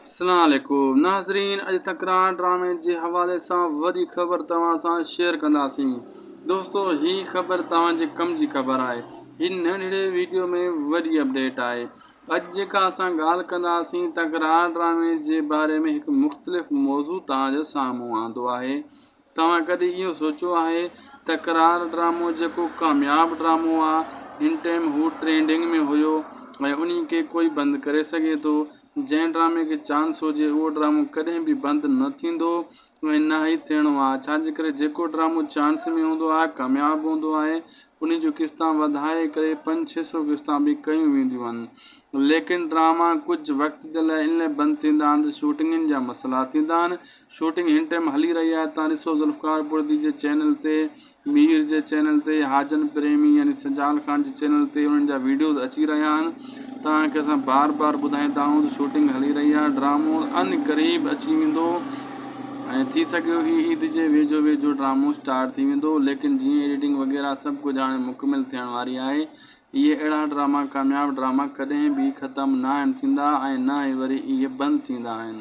اسلام عليڪم ناظرين اڄ تڪرار ڊرامي جي حوالي سان وڏي خبر توهان سان شيئر ڪنداسين دوستو هي خبر توهان جي ڪم جي خبر آهي هي ننڍڙي ويڊيو ۾ وڏي اپڊيٽ آهي اڄ جيڪا اسان ڳالهه ڪنداسين تڪرار ڊرامي جي باري ۾ هڪ مختلف موضوع توهان جي سامهون آندو آهي توهان ڪڏهن اهو سوچيو آهي تڪرار ڊرامو جيڪو ڪامياب ڊرامو آ هن ٽائيم هو ٽرينڊنگ ۾ هيو ۽ انهي کي ڪوئي بند ڪري سگهي ٿو جنهن ڊرامي کي چانس هجي اهو ڊرامو ڪڏهن به بند نه ٿيندو ۽ نه ئي ٿيڻو آ ڇا جي ڪري جيڪو ڊرامو چانس ۾ هوندو آ ڪامياب هوندو آهي انهي جون قسطان وڌائي ڪري پنج ڇھ سو قسطان به ڪيون وينديون آهن ليڪن ڊراما ڪجھ وقت جي لاء ان لاء بند ٿيندا آهن ته شوٽنگن جا مسئلا ٿيندا آهن شوٽنگ هن ٽائيم هلي رهي آهي تان ڏسو ذوالفقار بڙدي جي چينل تي مير جي چينل تي حاجن پريمي يعني سجال خان جي چينل تي انهن جا ويڊيوز اچي رهيا آهن توهان کي اسان بار بار ٻڌائيندا آهيون ته شوٽنگ هلي رهي آهي ڊرامو ان قريب اچي ويندو ۽ ٿي سگهيو هي عيد جي ويجهو ويجهو ڊرامو اسٽارٽ ٿي ويندو ليڪن جيئن ايڊيٽنگ وغيره سڀ ڪجهه هاڻي مڪمل ٿيڻ واري آهي اهي اهڙا ڊراما ڪامياب ڊراما ڪڏهن به ختم ناهن ٿيندا ۽ نه ئي وري اهي بند ٿيندا آهن.